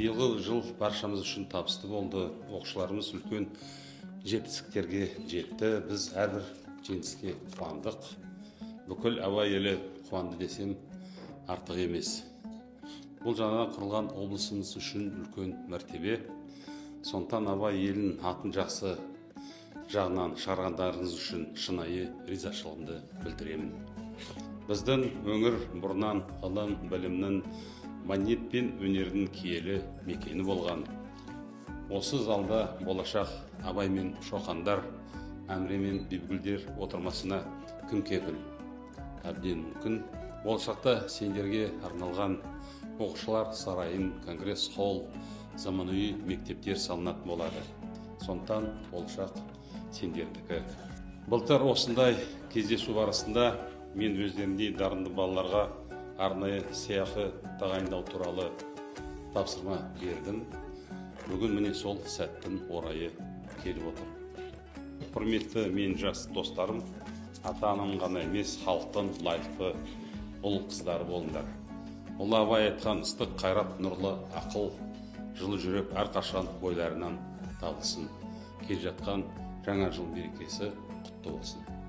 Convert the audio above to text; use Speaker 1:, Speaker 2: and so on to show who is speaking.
Speaker 1: Биылғы жыл баршамыз үшін табысты болды. Оқушыларымыз үлкен жетістіктерге жетті. Біз әрбір жеңіске қуандық. Бүкіл Абай елі қуанды десем артық емес. Бұл жаңадан құрылған облысымыз үшін үлкен мәртебе. Сондықтан Абай елінің атын жақсы жағынан шығарғандарыңыз үшін шынайы ризашылығымды білдіремін. Біздің өңір бұрыннан ғылым, білімнің, мәдениет пен өнердің киелі мекені болған. Осы залда болашақ Абай мен Шоқандар, Әміре мен Бибігүлдер отырмасына кім кепіл? Әбден мүмкін. Болашақта сендерге арналған оқушылар сарайын, конгресс холл, заманауи мектептер салынатын болады. Сондықтан болашақ сендердікі. Былтыр осындай кездесу барысында мен өздеріндей дарынды балаларға арнайы сыйақы тағайындау туралы тапсырма бердім. Бүгін міне сол сәттің орайы келіп отыр. Құрметті мен жас достарым, ата-анам ғана емес, халықтың лайықты ұл қыздары болыңдар. Ұлы Абай айтқан ыстық қайрат, нұрлы ақыл, жылы жүрек әрқашан бойларынан табылсын. Келе жатқан жаңа жыл мерекесі құтты болсын.